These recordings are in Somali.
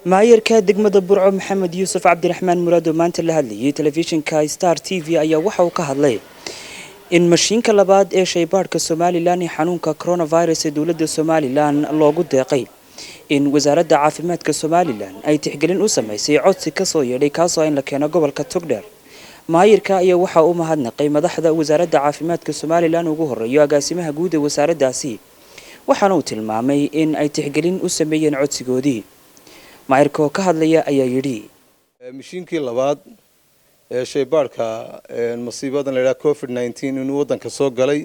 Maayarka degmada Burco, Maxamed Yuusuf Cabdiraxmaan Muraad, oo maanta la hadlayay telefishinka Star TV, ayaa waxa uu ka hadlay in mashiinka labaad ee shaybaadhka Somaliland ee xanuunka coronavirus ee dowladda Somaliland loogu deeqay, in wasaaradda caafimaadka Somaliland ay tixgelin u sameysay codsi kasoo yeedhay, kaasoo in la keeno gobolka Togdheer. Maayirka ayaa waxa uu mahadnaqay madaxda wasaaradda caafimaadka Somaliland, ugu horeeyo agaasimaha guud ee wasaaraddaasi, waxaana uu tilmaamay in ay tixgelin u sameeyeen codsigoodii. Maayirka oo ka hadlaya ayaa yidhi: Mishiinkii labaad ee shaybaadhka masiibadan la yidhaha COVID-19 inuu waddanka soo galay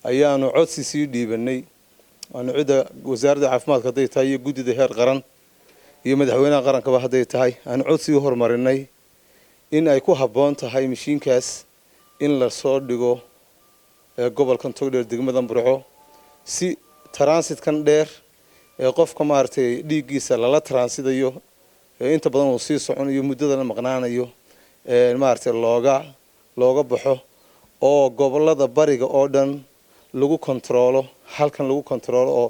ayaanu codsi sii dhiibanay. Waanu cidda wasaaradda caafimaadka hadday tahay iyo guddida heer qaran iyo madaxweynaha qarankaba hadday tahay, aanu codsi u horumarinay in ay ku habboon tahay mishiinkaas in la soo dhigo gobolkan Togdheer, degmadan Burco, si transit-kan dheer ee qofka maaragtay dhiiggiisa lala transidayo, inta badan uu sii soconayo, muddadana maqnaanayo, maaragtay looga baxo oo gobolada bariga oo dhan lagu kontaroolo, halkan lagu kontaroolo oo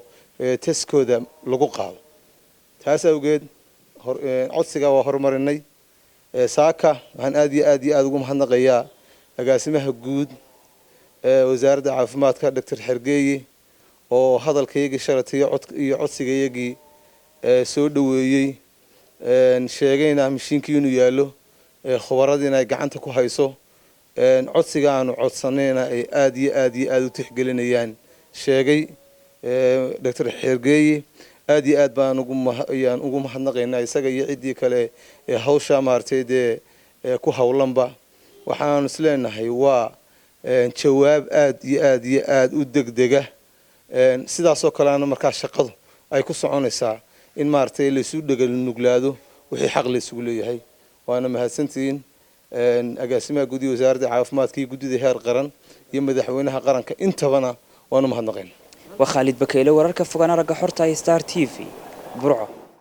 test-kooda lagu qaado. Taas awgeed codsigaa waa horumarinay. Saaka waxaan aad iyo aad iyo aada ugu mahadnaqayaa agaasimaha guud ee wasaaradda caafimaadka, Doctor Xergeeye, oo hadalkayagii shalatay iyo codsigayagii soo dhoweeyey, sheegayna mishiinkii inuu yaallo, khubaradiina ay gacanta ku hayso, codsiga aanu codsanayna ay aada iyo aad iyo aada u tixgelinayaan, sheegay Doctor Xergeeye. Aad iyo aad baan ayaan ugu mahadnaqaynaa isaga iyo ciddii kale ee hawsha maaragtay dee ku howlanba. Waxaanu is leenahay waa jawaab aad iyo aad iyo aada u degdega. Sidaasoo kalena markaa shaqadu ay ku soconaysaa in maaragtay laysu dheganuglaado wixii xaq laysugu leeyahay. Waana mahadsantihiin agaasimaha guud iyo wasaaradda caafimaadka iyo guddida heer qaran iyo madaxweynaha qaranka intabana, waanu mahadnaqayn. Waa Khaalid Bakeyle, wararka fogaan aragga xorta, Star TV, Burco.